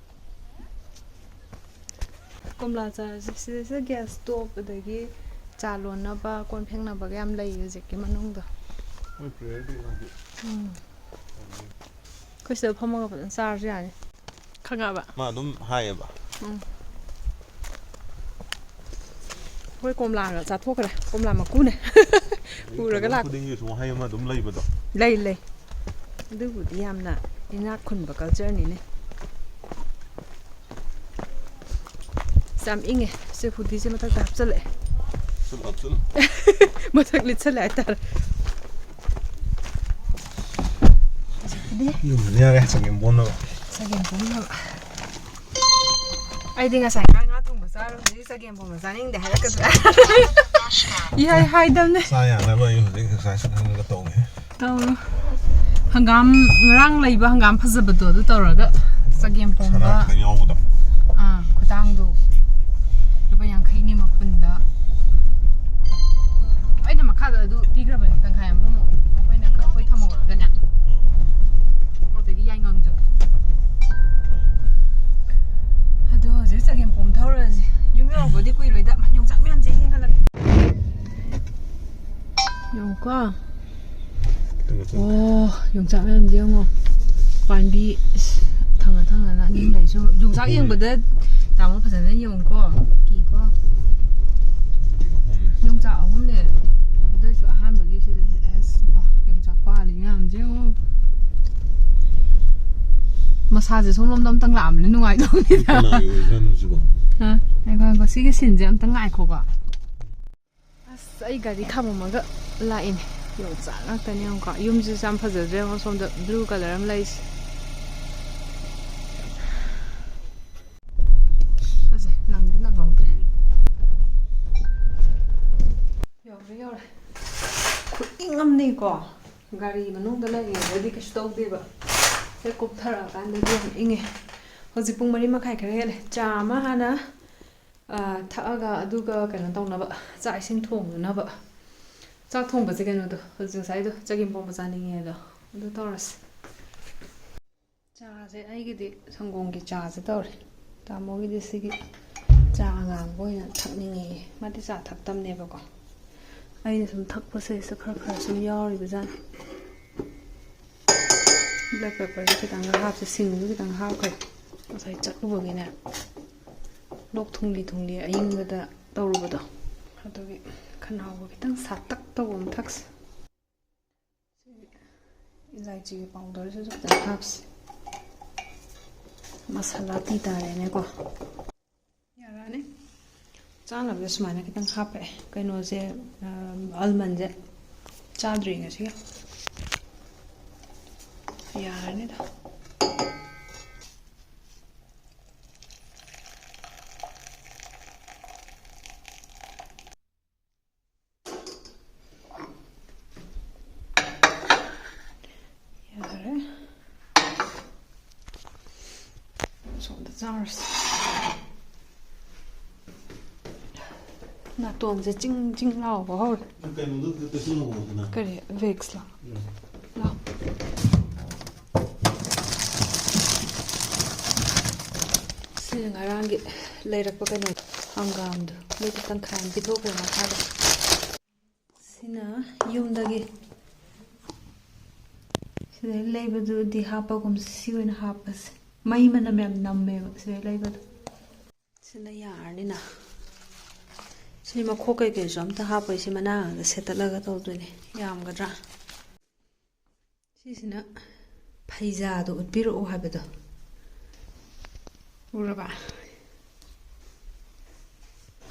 ꯀꯣꯝꯂꯥ ꯆꯥꯔꯁꯦ꯫ ꯁꯤꯗꯩꯁꯤꯗ gas stove, ꯑꯗꯒꯤ ꯆꯥ ꯂꯣꯟꯅꯕ, ꯀꯣꯟ ꯐꯦꯡꯅꯕꯒ ꯌꯥꯝ ꯂꯩ ꯍꯧꯖꯤꯛꯀꯤ ꯃꯅꯨꯡꯗ꯫ ꯃꯣꯏ prayer day ꯍꯥꯏꯗꯤ ꯎꯝ꯫ ꯑꯩꯈꯣꯏ ꯁꯤꯗ ꯐꯝꯃꯒ ꯐꯖꯅ ꯆꯥꯔꯁꯨ ꯌꯥꯅꯤ꯫ ꯈꯪꯉꯕ? ꯃꯥ ꯑꯗꯨꯝ ꯍꯥꯏꯌꯦꯕ꯫ ꯎꯝ꯫ ꯑꯩꯈꯣꯏ ꯀꯣꯝꯂꯥꯒ ꯆꯥꯊꯣꯛꯈ꯭ꯔꯦ꯫ ꯀꯣꯝꯂꯥ ꯃꯀꯨꯅꯦ꯫ ꯄꯨꯔꯒ ꯂꯥꯛ- ꯈꯨꯗꯤꯡꯒꯤꯁꯨ ꯋꯥꯍꯩ ꯑꯃ ꯑꯗꯨꯝ ꯂꯩꯕꯗꯣ꯫ ꯂꯩ, ꯂꯩ꯫ ꯑꯗꯨꯕꯨꯗꯤ ꯌꯥꯝꯅ ꯏꯅꯥꯛ ꯈꯨꯟꯕ cultureꯅꯤꯅꯦ꯫ ꯑꯁ, ꯌꯥꯝ ꯏꯪꯉꯦ꯫ ꯁꯦ hoodieꯁꯦ ꯃꯊꯛꯇ ꯍꯥꯞꯆꯜꯂꯛꯑꯦ꯫ ꯍꯥꯞꯆꯜꯂꯨ, ꯍꯥꯞꯆꯜꯂꯨ꯫ ꯃꯊꯛ ꯂꯤꯠꯁꯜꯂꯦ ꯍꯥꯏꯇꯥꯔꯦ꯫ ꯌꯨꯝꯗꯅ ꯌꯥꯔꯦ, ꯆꯒꯦꯝ ꯄꯣꯝꯅꯕ꯫ ꯆꯒꯦꯝ ꯄꯣꯝꯅꯕ꯫ ꯑꯩꯗꯤ ꯉꯁꯥꯏ ꯉꯥ, ꯉꯥ ꯊꯣꯡꯕ ꯆꯥꯔꯨꯕꯗꯒꯤ ꯆꯒꯦꯝ ꯄꯣꯝꯕ ꯆꯥꯅꯤꯡꯗꯦ ꯍꯥꯏꯔꯛꯀꯗ꯭ꯔꯥ? ꯏꯍꯥꯏ ꯍꯥꯏꯗꯕꯅꯦ꯫ ꯆꯥ ꯌꯥꯅꯕ ꯑꯩ ꯍꯧꯖꯤꯛ exercise ꯈꯔ ꯈꯔ ꯇꯧꯒꯦ꯫ ꯇꯧꯔꯣ꯫ ꯍꯪꯒꯥꯝ, ꯉꯔꯥꯡ ꯂꯩꯕ ꯍꯪꯒꯥꯝ ꯐꯖꯕꯗꯣ ꯑꯗꯨ ꯇꯧꯔꯒ ꯆꯒꯦꯝ ꯄꯣꯝꯕ꯫ ꯁꯔꯥ ꯈꯤꯇꯪ ꯌꯥꯎꯕꯗꯣ꯫ ꯑꯥ, ꯈꯨꯇꯥꯡꯗꯣ ꯂꯨꯄꯥ ꯌꯥꯡꯈꯩꯅꯦ ꯃꯄꯨꯟꯗ꯫ ꯑꯩꯅ ꯃꯈꯥꯗ ꯑꯗꯨ ꯄꯤꯈ꯭ꯔꯕꯅꯦ, ꯇꯪꯈꯥꯏ ꯑꯃꯃꯨꯛ ꯑꯩꯈꯣꯏꯅ, ꯑꯩꯈꯣꯏ ꯊꯝꯍꯧꯔꯒꯅꯦ꯫ ꯑꯗꯒꯤ ꯌꯥꯏꯉꯪꯁꯨ꯫ ꯑꯗꯣ ꯍꯧꯖꯤꯛ ꯆꯒꯦꯝꯄꯣꯝ ꯊꯧꯔꯁꯤ꯫ ꯌꯨꯝ ꯌꯧꯔꯛꯄꯗꯤ ꯀꯨꯏꯔꯣꯏꯗ꯫ ꯌꯣꯡꯆꯥꯛ ꯃꯌꯥꯝꯁꯦ ꯌꯦꯡꯍꯜꯂꯒꯦ꯫ ꯌꯦꯡꯉꯨꯀꯣ꯫ ꯑꯣ, ꯌꯣꯡꯆꯥꯛ ꯃꯌꯥꯝꯁꯦ ꯌꯦꯡꯉꯣ꯫ ꯄꯥꯝꯕꯤ, ꯏꯁ, ꯊꯪꯅ ꯊꯪꯅꯅ ꯑꯅꯤ ꯑꯍꯨꯝ ꯂꯩ꯫ ꯁꯨꯝ ꯌꯣꯡꯆꯥꯛ ꯌꯦꯡꯕꯗ ꯇꯥꯃꯣ ꯐꯖꯅ ꯌꯦꯡꯉꯨꯀꯣ꯫ ꯀꯤꯀꯣ꯫ ꯌꯣꯡꯆꯥꯛ ꯑꯍꯨꯝꯅꯦ꯫ ꯑꯗꯨꯏꯁꯨ ꯑꯍꯥꯟꯕꯒꯤ ꯁꯤꯗ, ꯑꯁ, ꯌꯣꯡꯆꯥꯛ ꯄꯥꯜꯂꯤ ꯃꯌꯥꯝꯁꯦ ꯌꯦꯡꯉꯣ꯫ ꯃꯁꯥꯁꯦ ꯁꯣꯝꯂꯣꯝꯗ ꯑꯝꯇꯪ ꯂꯥꯛꯑꯝꯅꯤ ꯅꯨꯡꯉꯥꯏꯗꯧꯅꯤꯗ꯫ ꯀꯅꯥꯒꯤ ꯑꯣꯏꯖꯥꯠꯅꯣ ꯁꯤꯕꯣ? ꯍꯥ? ꯉꯥꯏꯈꯣ, ꯉꯥꯏꯈꯣ꯫ ꯁꯤꯒꯤ ꯁꯤꯟꯁꯦ ꯑꯝꯇꯪ ꯉꯥꯏꯈꯣꯕ꯫ ꯑꯁ, ꯑꯩ ꯒꯥꯔꯤ ꯈꯥꯝꯃꯝꯃꯒ ꯂꯥꯛꯏꯅꯦ꯫ ꯌꯣꯡꯆꯥꯛ ꯉꯥꯛꯇꯅꯦ꯫ ꯌꯦꯡꯉꯨꯀꯣ, ꯌꯨꯝꯁꯤꯁꯨ ꯌꯥꯝ ꯐꯖꯗ꯭ꯔꯦ꯫ ꯌꯦꯡꯉꯣ, ꯁꯣꯝꯗ blue colour ꯑꯃ ꯂꯩꯁꯦ꯫ ꯐꯖꯩ, ꯅꯪꯗꯤ ꯅꯪꯍꯧꯗ꯭ꯔꯦ꯫ ꯌꯧꯔꯦ, ꯌꯧꯔꯦ꯫ ꯈꯨꯏꯪ ꯑꯃꯅꯤꯀꯣ꯫ ꯒꯥꯔꯤ ꯃꯅꯨꯡꯗ ꯂꯩꯔꯤꯉꯩꯗꯗꯤ ꯀꯩꯁꯨ ꯇꯧꯗꯦꯕ꯫ ꯍꯦꯛ ꯀꯨꯞꯊꯔꯛꯑꯀꯥꯟꯗꯗꯤ ꯌꯥꯝ ꯏꯪꯉꯦ꯫ ꯍꯧꯖꯤꯛ ꯄꯨꯡ ꯃꯔꯤ ꯃꯈꯥꯏ ꯈꯔ ꯍꯦꯜꯂꯦ꯫ ꯆꯥ ꯑꯃ ꯍꯥꯟꯅ, ꯑ, ꯊꯛꯑꯒ, ꯑꯗꯨꯒ ꯀꯩꯅꯣ ꯇꯧꯅꯕ, ꯆꯥꯛ ꯏꯁꯤꯡ ꯊꯣꯡꯅꯅꯕ꯫ ꯆꯥꯛ ꯊꯣꯡꯕꯁꯦ ꯀꯩꯅꯣꯗꯣ, ꯍꯧꯖꯤꯛ ꯉꯁꯥꯏꯗꯣ ꯆꯒꯦꯝꯄꯣꯝꯕ ꯆꯥꯅꯤꯡꯉꯦ ꯑꯗꯣ, ꯑꯗꯨ ꯇꯧꯔꯁꯤ꯫ ꯆꯥꯁꯦ ꯑꯩꯒꯤꯗꯤ ꯁꯪꯒꯣꯝꯒꯤ ꯆꯥꯁꯦ ꯇꯧꯔꯦ꯫ ꯇꯥꯃꯣꯒꯤꯗꯤ ꯁꯤꯒꯤ ꯆꯥ ꯑꯉꯥꯡꯕ ꯑꯣꯏꯅ ꯊꯛꯅꯤꯡꯉꯦꯌꯦ꯫ ꯃꯥꯗꯤ ꯆꯥ ꯊꯛꯇꯕꯅꯦꯕꯀꯣ꯫ ꯑꯩꯅ ꯁꯨꯝ ꯊꯛꯄꯁꯦ ꯁꯤꯗ ꯈꯔ ꯈꯔ ꯁꯨꯝ ꯌꯥꯎꯔꯤꯕ ꯖꯥꯠꯅꯤ꯫ Black pepperꯁꯨ ꯈꯤꯇꯪꯒ ꯍꯥꯞꯁꯦ, ꯁꯤꯡꯁꯨ ꯈꯤꯇꯪ ꯍꯥꯞꯈ꯭ꯔꯦ꯫ ꯉꯁꯥꯏ ꯆꯠꯂꯨꯕꯒꯤꯅꯦ, ꯂꯣꯛ ꯊꯨꯡꯂꯤ ꯊꯨꯡꯂꯤ ꯑꯌꯤꯡꯕꯗ ꯇꯧꯔꯨꯕꯗꯣ, ꯑꯗꯨꯒꯤ ꯈꯅꯥꯎꯒ ꯈꯤꯇꯪ ꯁꯥꯇꯛ ꯇꯧꯕ ꯑꯃ ꯊꯛꯁꯦ꯫ ꯁꯤꯒꯤ ꯏꯂꯥꯏꯆꯤꯒꯤ powderꯁꯤꯁꯨ ꯈꯤꯇꯪ ꯍꯥꯞꯁꯤ꯫ ꯃꯁꯥꯂꯥ ꯇꯤ ꯇꯥꯔꯦꯅꯦꯀꯣ꯫ ꯌꯥꯔꯅꯤ꯫ ꯆꯥꯅꯕꯗ ꯁꯨꯃꯥꯏꯅ ꯈꯤꯇꯪ ꯍꯥꯞꯄꯛꯑꯦ꯫ ꯀꯩꯅꯣꯁꯦ, ꯑ, almondꯁꯦ ꯆꯥꯗ꯭ꯔꯤ ꯉꯁꯤꯒꯤ꯫ ꯌꯥꯔꯅꯤꯗ꯫ ꯌꯥꯔꯦ꯫ ꯁꯣꯝꯗ ꯆꯥꯔꯁꯤ꯫ ꯅꯥꯇꯣꯟꯁꯦ ꯆꯤꯡ ꯆꯤꯡ ꯂꯥꯎꯕ ꯍꯧꯔꯦ꯫ ꯅꯪ ꯀꯩꯅꯣꯗꯣ ꯑꯝꯇ ꯇꯩꯁꯜꯂꯝꯃꯣꯗꯅ꯫ ꯀꯔꯤ? ꯚꯤꯛꯁꯂꯣ? ꯎꯝ꯫ ꯂꯥꯎ꯫ ꯁꯤꯅ ꯉꯔꯥꯡꯒꯤ ꯂꯩꯔꯛꯄ ꯀꯩꯅꯣ, ꯍꯪꯒꯥꯝꯗꯣ꯫ ꯃꯣꯏꯗꯤ ꯇꯪꯈꯥꯏ ꯑꯃ ꯄꯤꯊꯣꯛꯈ꯭ꯔꯦ ꯃꯈꯥꯗ꯫ ꯁꯤꯅ ꯌꯨꯝꯗꯒꯤ ꯁꯤꯗꯩ ꯂꯩꯕꯗꯨꯗꯤ ꯍꯥꯞꯄꯒꯨꯝꯁꯤ꯫ ꯁꯤ ꯑꯣꯏꯅ ꯍꯥꯞꯄꯁꯦ꯫ ꯃꯩ ꯃꯅꯝ ꯌꯥꯝ ꯅꯝꯃꯦꯕ ꯁꯤꯗꯩ ꯂꯩꯕꯗꯣ꯫ ꯁꯤꯅ ꯌꯥꯔꯅꯤꯅ꯫ ꯁꯤ ꯃꯈꯣꯛ ꯀꯩꯀꯩꯁꯨ ꯑꯝꯇ ꯍꯥꯞꯄꯣꯏ꯫ ꯁꯤ ꯃꯅꯥ ꯉꯥꯛꯇ ꯁꯦꯠꯇꯠꯂꯒ ꯇꯧꯗꯣꯏꯅꯦ꯫ ꯌꯥꯝꯒꯗ꯭ꯔꯥ? ꯁꯤꯁꯤꯅ ꯐꯩꯖꯥꯗꯣ ꯎꯠꯄꯤꯔꯛꯑꯣ ꯍꯥꯏꯕꯗꯣ꯫ ꯎꯔꯕ?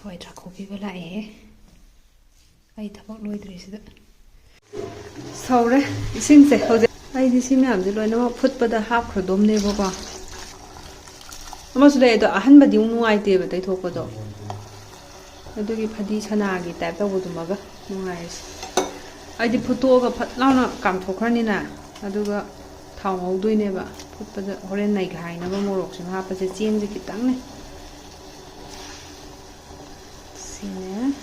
ꯍꯋꯥꯏ ꯊ꯭ꯔꯥꯛ ꯈꯣꯛꯄꯤꯕ ꯂꯥꯛꯑꯦꯍꯦ꯫ ꯑꯩ ꯊꯕꯛ ꯂꯣꯏꯗ꯭ꯔꯤꯁꯤꯗ꯫ ꯁꯧꯔꯦ ꯏꯁꯤꯡꯁꯦ ꯍꯧꯖꯤꯛ꯫ ꯑꯩꯗꯤ ꯁꯤ ꯃꯌꯥꯝꯁꯦ ꯂꯣꯏꯅꯃꯛ ꯐꯨꯠꯄꯗ ꯍꯥꯞꯈ꯭ꯔꯗꯣꯝꯅꯦꯕꯀꯣ꯫ ꯑꯃꯁꯨ ꯂꯩ, ꯑꯗꯣ ꯑꯍꯟꯕꯗꯤ ꯑꯃꯨꯛ ꯅꯨꯡꯉꯥꯏꯇꯦꯕ ꯇꯩꯊꯣꯛꯄꯗꯣ꯫ ꯑꯗꯨꯒꯤ ꯐꯗꯤ ꯁꯅꯥꯒꯤ ꯇꯥꯏꯞ ꯇꯧꯕꯗꯨꯃꯒ ꯅꯨꯡꯉꯥꯏꯔꯤꯁꯦ꯫ ꯑꯩꯗꯤ ꯐꯨꯠꯇꯣꯛꯑꯒ ꯐꯠ ꯂꯥꯎꯅ ꯀꯥꯝꯊꯣꯛꯈ꯭ꯔꯅꯤꯅ, ꯑꯗꯨꯒ ꯊꯥꯎ ꯉꯧꯗꯣꯏꯅꯦꯕ꯫ ꯐꯨꯠꯄꯗ ꯍꯣꯔꯦꯟ ꯅꯩꯒꯥꯏꯅꯕ ꯃꯣꯔꯣꯛꯁꯤꯃ ꯍꯥꯞꯄꯁꯦ꯫ ꯆꯦꯡꯁꯦ ꯈꯤꯇꯪꯅꯦ꯫ ꯁꯤꯅꯦ꯫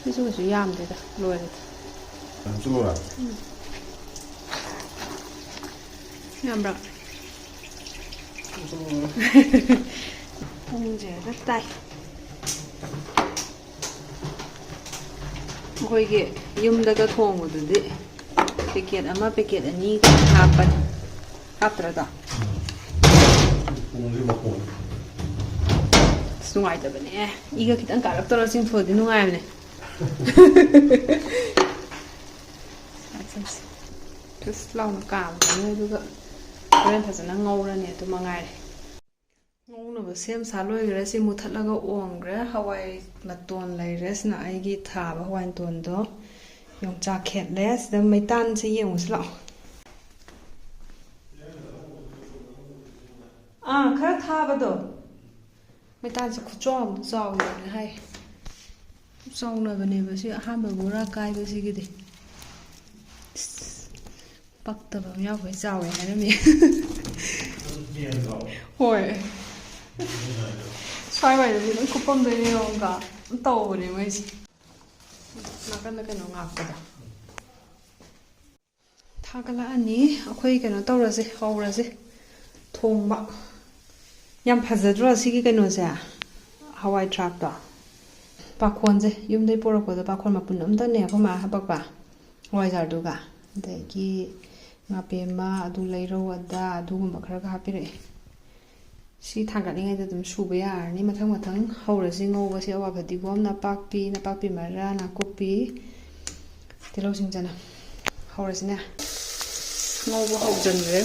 ꯁꯤꯁꯨ ꯀꯩꯁꯨ ꯌꯥꯝꯗꯦꯗ, ꯂꯣꯏꯔꯦꯗ꯫ ꯌꯥꯝ ꯆꯨꯔꯕ? ꯎꯝ꯫ ꯌꯥꯝꯕ꯭ꯔꯥ? ꯆꯨꯔꯕ? ꯄꯨꯡꯁꯦ ꯍꯦꯛꯇ ꯇꯥꯏ꯫ ꯑꯩꯈꯣꯏꯒꯤ ꯌꯨꯝꯗꯒ ꯊꯣꯡꯕꯗꯨꯗꯤ ꯄꯦꯀꯦꯠ ꯑꯃ, ꯄꯦꯀꯦꯠ ꯑꯅꯤ ꯍꯥꯞꯄꯅꯤ꯫ ꯍꯥꯞꯇ꯭ꯔꯗꯣ? ꯄꯨꯡꯁꯦ ꯃꯈꯣꯟ꯫ ꯑꯁ, ꯅꯨꯡꯉꯥꯏꯇꯕꯅꯦ꯫ ꯏꯒ ꯈꯤꯇꯪ ꯀꯥꯔꯛꯇꯧꯔ ꯆꯤꯡꯊꯣꯛꯑꯗꯤ ꯅꯨꯡꯉꯥꯏꯕꯅꯦ꯫ ꯐꯤꯁ ꯂꯥꯎꯅ ꯀꯥꯝꯈ꯭ꯔꯅꯤ, ꯑꯗꯨꯒ ꯍꯣꯔꯦꯟ ꯐꯖꯅ ꯉꯧꯔꯅꯤ꯫ ꯑꯗꯨ ꯃꯉꯥꯏꯔꯦ꯫ ꯉꯧꯅꯕ ꯁꯦꯝ ꯁꯥ ꯂꯣꯏꯈ꯭ꯔꯦ꯫ ꯁꯤ ꯃꯨꯊꯠꯂꯒ ꯑꯣꯝꯈ꯭ꯔꯦ꯫ ꯍꯋꯥꯏ ꯃꯇꯣꯟ ꯂꯩꯔꯦ꯫ ꯁꯤꯅ ꯑꯩꯒꯤ ꯊꯥꯕ ꯍꯋꯥꯏ ꯃꯇꯣꯟꯗꯣ꯫ ꯌꯣꯡꯆꯥꯛ ꯈꯦꯠꯂꯦ꯫ ꯁꯤꯗ ꯃꯩꯇꯥꯟꯁꯦ ꯌꯦꯡꯉꯨꯁꯤ ꯂꯥꯛꯑꯣ꯫ ꯑꯥ, ꯈꯔ ꯊꯥꯕꯗꯣ꯫ ꯃꯩꯇꯥꯟꯁꯦ ꯈꯨꯆꯥꯎ ꯑꯃ ꯆꯥꯎꯅ ꯍꯥꯏ꯫ ꯆꯥꯎꯅꯕꯅꯦꯕ ꯁꯤ ꯑꯍꯥꯟꯕ ꯕꯣꯔꯥ ꯀꯥꯏꯕꯁꯤꯒꯤꯗꯤ꯫ ꯏꯁ, ꯄꯛꯇꯕ ꯑꯃ ꯌꯥꯎꯈꯩ ꯆꯥꯎꯋꯦ ꯍꯥꯏꯔꯝꯃꯤ꯫ ꯍꯣꯏ꯫ ꯁ꯭ꯋꯥꯏꯋꯥꯏꯗꯗꯤ ꯂꯣꯏ ꯀꯨꯞꯄꯝꯗꯣꯏꯅꯦ ꯌꯦꯡꯉꯣ, ꯑꯗꯨꯝ ꯇꯧꯕꯅꯦ ꯃꯣꯏꯁꯦ꯫ ꯅꯥꯀꯟꯗ ꯀꯩꯅꯣ ꯉꯥꯛꯄꯗꯣ꯫ ꯊꯥꯒꯠꯂꯛꯑꯅꯤ꯫ ꯑꯩꯈꯣꯏ ꯀꯩꯅꯣ ꯇꯧꯔꯁꯦ, ꯍꯧꯔꯁꯦ ꯊꯣꯡꯕ꯫ ꯌꯥꯝ ꯐꯖꯗ꯭ꯔꯣ ꯁꯤꯒꯤ ꯀꯩꯅꯣꯁꯦ? ꯍꯋꯥꯏ ꯊ꯭ꯔꯥꯛꯇꯣ꯫ ꯄꯥꯈꯣꯟꯁꯦ ꯌꯨꯝꯗꯩ ꯄꯣꯔꯛꯄꯗꯣ, ꯄꯥꯈꯣꯟ ꯃꯄꯨꯟ ꯑꯝꯇꯅꯦ ꯑꯩꯈꯣꯏ ꯃꯥ ꯍꯥꯄꯛꯄ, ꯍꯋꯥꯏꯖꯥꯔꯗꯨꯒ꯫ ꯑꯗꯒꯤ ꯉꯥꯄꯦꯝꯃ, ꯑꯗꯨ ꯂꯩꯔꯧ, ꯑꯗꯥ ꯑꯗꯨꯒꯨꯝꯕ ꯈꯔꯒ ꯍꯥꯞꯄꯤꯔꯛꯑꯦ꯫ ꯁꯤ ꯊꯥꯡꯒꯠꯂꯤꯉꯩꯗ ꯑꯗꯨꯝ ꯁꯨꯕ ꯌꯥꯔꯅꯤ꯫ ꯃꯊꯪ ꯃꯊꯪ ꯍꯧꯔꯁꯤ ꯉꯧꯕꯁꯦ꯫ ꯑꯋꯥ ꯐꯗꯤꯒꯣꯝ, ꯅꯄꯥꯛꯄꯤ, ꯅꯄꯥꯛꯄꯤ ꯃꯔꯥ, ꯅꯥꯀꯨꯞꯄꯤ, ꯇꯤꯜꯍꯧ, ꯆꯤꯡ, ꯆꯅꯝ꯫ ꯍꯧꯔꯁꯤꯅꯦ꯫ ꯉꯧꯕ ꯍꯧꯖꯤꯟꯈ꯭ꯔꯦ꯫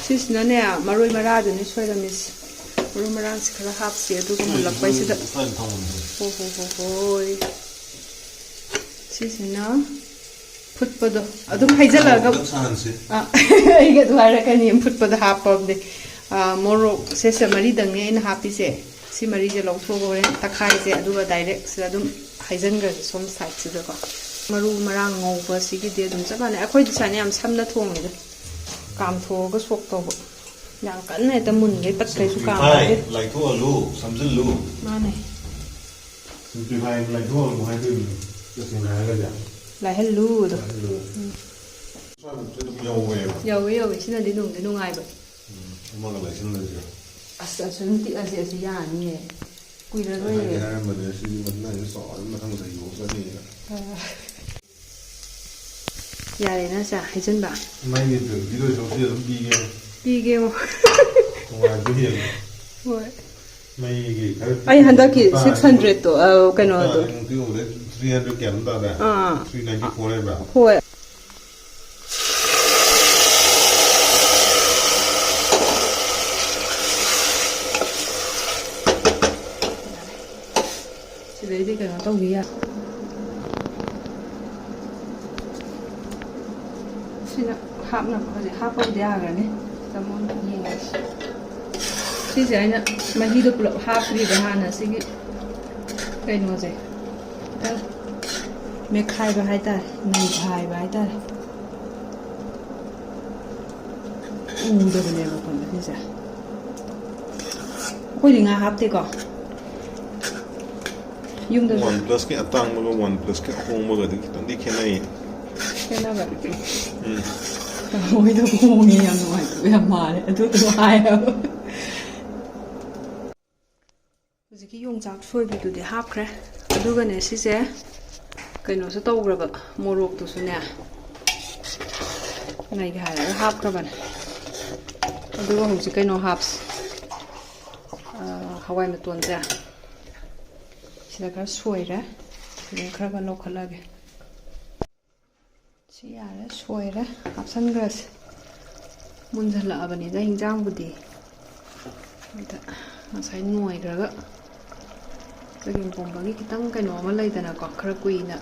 ꯁꯤꯁꯤꯅꯅꯦ, ꯃꯔꯣꯏ ꯃꯔꯥꯗꯨꯅꯤ ꯁꯣꯏꯔꯝꯃꯤꯁꯦ꯫ ꯃꯔꯨ ꯃꯔꯥꯡꯁꯦ ꯈꯔ ꯍꯥꯞꯁꯤ, ꯑꯗꯨꯒ ꯃꯨꯜꯂꯛꯄꯩꯁꯤꯗ꯫ ꯍꯣ, ꯍꯣ, ꯍꯣ, ꯍꯣꯏ꯫ ꯁꯤꯁꯤꯅ ꯐꯨꯠꯄꯗꯣ ꯑꯗꯨꯝ ꯍꯩꯖꯤꯜꯂꯒ꯫ ꯑ, ꯑꯩꯒ ꯑꯗꯨ ꯍꯥꯏꯔꯛꯀꯅꯤ, ꯐꯨꯠꯄꯗ ꯍꯥꯞꯄꯕꯅꯦ꯫ ꯑ, ꯃꯣꯔꯣꯛꯁꯦ ꯁꯦ ꯃꯔꯤꯗꯪꯅꯦ ꯑꯩꯅ ꯍꯥꯞꯄꯤꯁꯦ꯫ ꯁꯤ ꯃꯔꯤꯁꯦ ꯂꯧꯊꯣꯛꯑꯒ ꯍꯣꯔꯦꯟ ꯇꯛꯈꯥꯏꯁꯦ, ꯑꯗꯨꯒ ꯗꯥꯏꯔꯦꯛ ꯁꯤꯗ ꯑꯗꯨꯝ ꯍꯩꯖꯤꯟꯈ꯭ꯔꯁꯦ ꯁꯣꯝ ꯁꯥꯏꯗꯁꯤꯗꯀꯣ꯫ ꯃꯔꯨ ꯃꯔꯥꯡ ꯉꯧꯕꯁꯤꯒꯤꯗꯤ ꯑꯗꯨꯝ ꯆꯞ ꯃꯥꯟꯅꯩ꯫ ꯑꯩꯈꯣꯏꯗꯤ ꯁꯨꯃꯥꯏꯅ ꯌꯥꯝ ꯁꯝꯅ ꯊꯣꯡꯉꯤꯗ, ꯀꯥꯝꯊꯣꯛꯑꯒ ꯁꯣꯛ ꯇꯧꯕ꯫ ꯌꯥꯝ ꯀꯟꯅ ꯍꯦꯛꯇ ꯃꯨꯟꯈꯩ ꯄꯠꯈꯩꯁꯨ ꯀꯥꯝꯕ ꯅꯠꯇꯦ꯫ ꯂꯥꯏꯊꯣꯛꯍꯜꯂꯨ, ꯁꯝꯖꯤꯜꯂꯨ꯫ ꯃꯥꯅꯦ꯫ Simplify ꯂꯥꯏꯊꯣꯛꯍꯜꯂꯨ ꯍꯥꯏꯗꯣꯏꯅꯤ, ꯇꯁꯦꯡꯅ ꯍꯥꯏꯔꯒꯗꯤ꯫ ꯂꯥꯏꯍꯜꯂꯨꯗꯣ꯫ ꯂꯥꯏꯍꯜꯂꯨ꯫ ꯎꯝ꯫ ꯁ꯭ꯋꯥꯏꯃꯨꯛꯁꯦ ꯑꯗꯨꯝ ꯌꯧꯋꯦꯕ꯫ ꯌꯧꯋꯦ, ꯌꯧꯋꯦ꯫ ꯁꯤꯅꯗꯤ ꯅꯨꯡꯗꯤ ꯅꯨꯡꯉꯥꯏꯕ꯫ ꯎꯝ, ꯑꯃꯒ ꯂꯩꯁꯤꯟꯕꯁꯤꯒ꯫ ꯑꯁ, ꯑꯁꯨꯝ ꯄꯤꯛꯑꯁꯦ ꯑꯁꯤ ꯌꯥꯅꯤꯌꯦ꯫ ꯀꯨꯏꯔꯔꯣꯏꯌꯦ꯫ ꯑꯩꯅꯗꯤ ꯍꯥꯏꯔꯝꯕꯅꯦ, ꯁꯤꯗꯤ ꯃꯊꯪ ꯆꯍꯤ ꯐꯥꯎ ꯆꯠꯅꯤꯅ꯫ ꯑ꯫ ꯌꯥꯔꯦꯅ ꯁꯦ ꯍꯩꯖꯤꯟꯕ꯫ ꯃꯩꯒꯤ ꯕꯤꯜ ꯄꯤꯗꯣꯏ ꯁꯔꯨꯛꯇꯤ ꯑꯗꯨꯝ ꯄꯤꯒꯦ꯫ ꯄꯤꯒꯦ꯫ ꯅꯨꯡꯉꯥꯏꯕꯗꯤ ꯍꯦꯜꯂꯦ꯫ ꯍꯣꯏ꯫ ꯃꯩꯒꯤ ꯈꯔ ꯑꯩ ꯍꯟꯗꯛꯀꯤ ꯂꯨꯄꯥ six hundred ꯇꯣ, ꯑ, ꯀꯩꯅꯣꯗꯣ꯫ ꯂꯨꯄꯥ ꯇ꯭ꯔꯤ ꯍꯟꯗ꯭ꯔꯦꯠ ꯀꯌꯥꯅꯣꯝ ꯇꯥꯗꯥꯏ? ꯑꯥ꯫ Three ninety four ꯍꯥꯏꯕ꯭ꯔꯥ? ꯍꯣꯏ꯫ ꯁꯤꯗꯩꯗꯤ ꯀꯩꯅꯣ ꯇꯧꯕꯤ ꯌꯥ-, ꯁꯤꯅ ꯍꯥꯞꯅꯕ ꯍꯧꯖꯤꯛ ꯍꯥꯞꯄꯕꯨꯗꯤ ꯌꯥꯈ꯭ꯔꯅꯤ꯫ ꯆꯃꯣꯟ ꯌꯦꯡꯉꯁꯤ꯫ ꯁꯤꯁꯦ ꯑꯩꯅ ꯃꯍꯤꯗꯣ ꯄꯨꯂꯞ ꯍꯥꯞꯇ꯭ꯔꯤꯕ ꯍꯥꯟꯅ꯫ ꯁꯤꯒꯤ ꯀꯩꯅꯣꯁꯦ ꯈꯤꯇꯪ ꯃꯦꯠꯈꯥꯏꯕ ꯍꯥꯏꯇꯥꯔꯦ, ꯅꯩꯈꯥꯏꯕ ꯍꯥꯏꯇꯥꯔꯦ꯫ ꯎꯗꯕꯅꯦꯕꯀꯣ ꯃꯍꯤꯁꯦ꯫ ꯑꯩꯈꯣꯏꯗꯤ ꯉꯥ ꯍꯥꯞꯇꯦꯀꯣ꯫ ꯌꯨꯝꯗꯁꯨ꯫ OnePlus-ꯀꯤ ꯑꯇꯥꯡꯕꯒ OnePlus-ꯀꯤ ꯑꯍꯣꯡꯕꯒꯗꯤ ꯈꯤꯇꯪꯗꯤ ꯈꯦꯠꯅꯩ꯫ ꯈꯦꯠꯅꯕ꯫ ꯎꯝ꯫ ꯃꯣꯏꯗꯣ ꯍꯣꯡꯉꯦ, ꯌꯥꯝ ꯅꯨꯡꯉꯥꯏꯇꯕ ꯌꯥꯝ ꯃꯥꯜꯂꯦ, ꯑꯗꯨꯗꯣ ꯍꯥꯏꯌꯦꯕ꯫ ꯍꯧꯖꯤꯛꯀꯤ ꯌꯣꯡꯆꯥꯛ ꯁꯣꯏꯕꯗꯨꯗꯤ ꯍꯥꯞꯈ꯭ꯔꯦ꯫ ꯑꯗꯨꯒꯅꯦ, ꯁꯤꯁꯦ ꯀꯩꯅꯣꯁꯨ ꯇꯧꯈ꯭ꯔꯕ, ꯃꯣꯔꯣꯛꯇꯨꯁꯨꯅꯦ ꯂꯩꯒꯦ ꯍꯥꯏꯔꯒ ꯍꯥꯞꯈ꯭ꯔꯕꯅꯦ꯫ ꯑꯗꯨꯒ ꯍꯧꯖꯤꯛ ꯀꯩꯅꯣ ꯍꯥꯞꯁꯤ, ꯑꯥ, ꯍꯋꯥꯏ ꯃꯇꯣꯟꯁꯦ ꯁꯤꯗ ꯈꯔ ꯁꯣꯏꯔꯦ, ꯁꯤꯗ ꯈꯔ ꯈꯔ ꯂꯧꯈꯠꯂꯒꯦ꯫ ꯁꯤ ꯌꯥꯔꯦ, ꯁꯣꯏꯔꯦ, ꯍꯥꯞꯆꯤꯟꯈ꯭ꯔꯁꯦ꯫ ꯃꯨꯟꯁꯤꯜꯂꯛꯑꯕꯅꯤꯗ ꯍꯤꯟꯖꯥꯡꯕꯨꯗꯤ꯫ ꯑꯗ ꯉꯁꯥꯏ ꯅꯣꯏꯈ꯭ꯔꯒ, ꯆꯒꯦꯝ ꯄꯣꯝꯕꯒꯤ ꯈꯤꯇꯪ ꯀꯩꯅꯣ ꯑꯃ ꯂꯩꯗꯅꯀꯣ, ꯈꯔ ꯀꯨꯏꯅ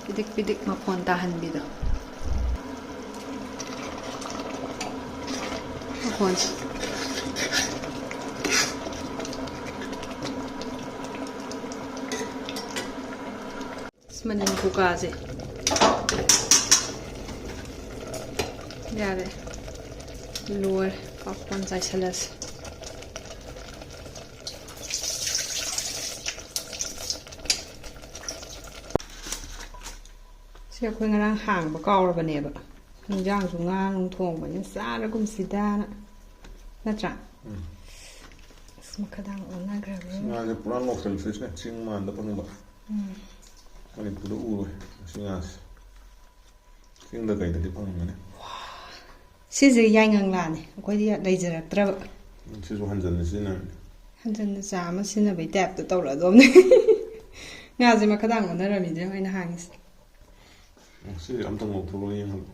ꯄꯤꯗꯤꯛ ꯄꯤꯗꯤꯛ ꯃꯈꯣꯟ ꯇꯥꯍꯟꯕꯤꯗꯣ꯫ ꯃꯈꯣꯟꯁꯦ꯫ ꯑꯁ, ꯃꯅꯤꯟ ꯈꯨꯀꯥꯁꯦ꯫ ꯌꯥꯔꯦ꯫ ꯂꯣꯏꯔꯦ꯫ ꯄꯥꯛ ꯄꯥꯛ ꯆꯥꯏꯁꯜꯂꯁꯤ꯫ ꯁꯤ ꯑꯩꯈꯣꯏ ꯉꯔꯥꯡ ꯍꯥꯡꯕ ꯀꯥꯎꯔꯕꯅꯦꯕ꯫ ꯍꯤꯟꯖꯥꯡꯁꯨ ꯉꯥ ꯅꯨꯡ ꯊꯣꯡꯕꯅꯤꯅ ꯆꯥꯔꯒꯨꯝꯁꯤꯗꯅ꯫ ꯅꯠꯇ꯭ꯔꯥ? ꯎꯝ꯫ ꯑꯁ, ꯃꯈꯥꯗꯥꯡ ꯑꯣꯟꯅꯈ꯭ꯔꯕꯅꯤ꯫ ꯉꯥꯁꯦ ꯄꯨꯔꯥ local fish-ꯅꯦ, ꯆꯤꯡ ꯃꯥꯟꯗ ꯐꯪꯕ꯫ ꯎꯝ꯫ ꯃꯅꯤꯄꯨꯔꯗ ꯎꯔꯣꯏ ꯉꯁꯤ ꯉꯥꯁꯦ꯫ ꯆꯤꯡꯗ ꯀꯩꯗꯗꯤ ꯐꯪꯒꯅꯤ꯫ ꯁꯤꯁꯦ ꯌꯥꯏꯉꯪꯂꯥꯅꯦ, ꯑꯩꯈꯣꯏꯗꯤ ꯂꯩꯖꯔꯛꯇ꯭ꯔꯕ꯫ ꯁꯤꯁꯨ ꯍꯟꯖꯟꯅ ꯁꯤꯖꯤꯟꯅꯔꯅꯤ꯫ ꯍꯟꯖꯟꯅ ꯆꯥ ꯑꯃ ꯁꯤꯖꯤꯟꯅꯕꯩ type-ꯇ ꯇꯧꯔꯛꯑꯗꯣꯝꯅꯦ꯫ ꯉꯥꯁꯦ ꯃꯈꯥꯗꯥꯡ ꯑꯣꯟꯅꯔꯝꯃꯤꯗꯨꯅꯦ ꯑꯩꯅ ꯍꯥꯡꯉꯤꯁꯦ꯫ ꯎꯝ, ꯁꯤꯁꯦ ꯑꯝꯇꯪ ꯂꯧꯊꯣꯛꯂꯒ ꯌꯦꯡꯍꯜꯂꯣ꯫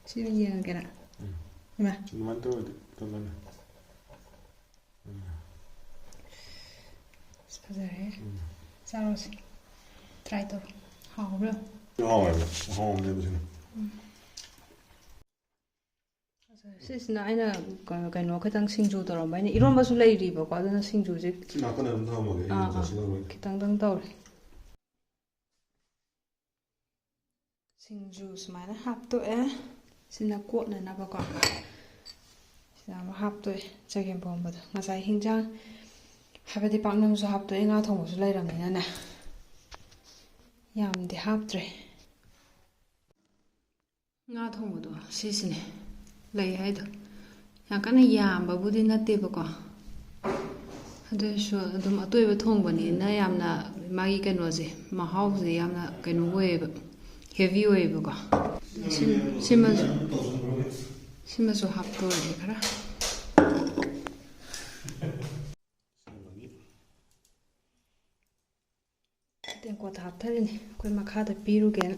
ꯁꯤꯅ ꯌꯦꯡꯉꯒꯦꯔꯥ? ꯎꯝ꯫ ꯏꯃꯥ꯫ ꯑꯗꯨꯃꯥꯏꯅ ꯇꯧꯔꯗꯤ ꯇꯜꯂꯅꯤ꯫ ꯎꯝ꯫ ꯑꯁ, ꯐꯖꯔꯦ꯫ ꯎꯝ꯫ ꯆꯥꯔꯣꯁꯦ꯫ Try ꯇꯧꯔꯣ꯫ ꯍꯥꯎꯕ꯭ꯔꯥ? ꯍꯥꯎꯋꯦꯕ꯫ ꯃꯍꯥꯎ ꯑꯃꯅꯦꯕ ꯁꯤꯅ꯫ ꯎꯝ꯫ ꯐꯖꯔꯦ꯫ ꯁꯤꯁꯤꯅ ꯑꯩꯅ ꯀ-, ꯀꯩꯅꯣ ꯈꯤꯇꯪ ꯁꯤꯡꯖꯨ ꯇꯧꯔꯝꯕ꯫ ꯑꯩꯅ ꯏꯔꯣꯝꯕꯁꯨ ꯂꯩꯔꯤꯕꯀꯣ, ꯑꯗꯨꯅ ꯁꯤꯡꯖꯨꯁꯦ ꯁꯤ ꯅꯥꯀꯟꯗ ꯑꯗꯨꯝ ꯊꯝꯃꯒꯦ, ꯑꯩ ꯑꯥ, ꯑꯥ꯫ ꯆꯥꯁꯤꯜꯂꯔꯣꯏꯒꯦ꯫ ꯈꯤꯇꯪꯗꯪ ꯇꯧꯔꯦ꯫ ꯁꯤꯡꯖꯨ ꯁꯨꯃꯥꯏꯅ ꯍꯥꯞꯇꯣꯛꯑꯦ꯫ ꯁꯤꯅ ꯀꯣꯠꯅꯅꯕꯀꯣ꯫ ꯁꯤ ꯌꯥꯝ ꯍꯥꯞꯇꯣꯛꯑꯦ ꯆꯒꯦꯝ ꯄꯣꯝꯕꯗꯣ꯫ ꯉꯁꯥꯏ ꯍꯤꯟꯖꯥꯡ, ꯍꯥꯏꯕꯗꯤ ꯄꯥꯛꯅꯝꯁꯨ ꯍꯥꯞꯇꯣꯛꯑꯦ, ꯉꯥ ꯊꯣꯡꯕꯁꯨ ꯂꯩꯔꯕꯅꯤꯅꯅꯦ, ꯌꯥꯝꯗꯤ ꯍꯥꯞꯇ꯭ꯔꯦ꯫ ꯉꯥ ꯊꯣꯡꯕꯗꯣ ꯁꯤꯁꯤꯅꯦ ꯂꯩ ꯍꯥꯏꯗꯣ꯫ ꯌꯥꯝ ꯀꯟꯅ ꯌꯥꯝꯕꯕꯨꯗꯤ ꯅꯠꯇꯦꯕꯀꯣ, ꯑꯗꯨ ꯑꯣꯏꯔꯁꯨ ꯑꯗꯨꯝ ꯑꯇꯣꯏꯕ ꯊꯣꯡꯕꯅꯤꯅ ꯌꯥꯝꯅ ꯃꯥꯒꯤ ꯀꯩꯅꯣꯁꯦ, ꯃꯍꯥꯎꯁꯦ ꯌꯥꯝꯅ ꯀꯩꯅꯣ ꯑꯣꯏꯌꯦꯕ, ꯍꯦꯚꯤ ꯑꯣꯏꯌꯦꯕꯀꯣ꯫ ꯁꯤ-, ꯁꯤꯃꯁꯨ, ꯁꯤꯃꯁꯨ ꯍꯥꯞꯇꯣꯔꯛꯑꯦ ꯈꯔ꯫ ꯇꯦꯡꯀꯣꯠꯇ ꯍꯥꯞꯊꯔꯤꯅꯦ ꯑꯩꯈꯣꯏ ꯃꯈꯥꯗ ꯄꯤꯔꯨꯒꯦꯅ꯫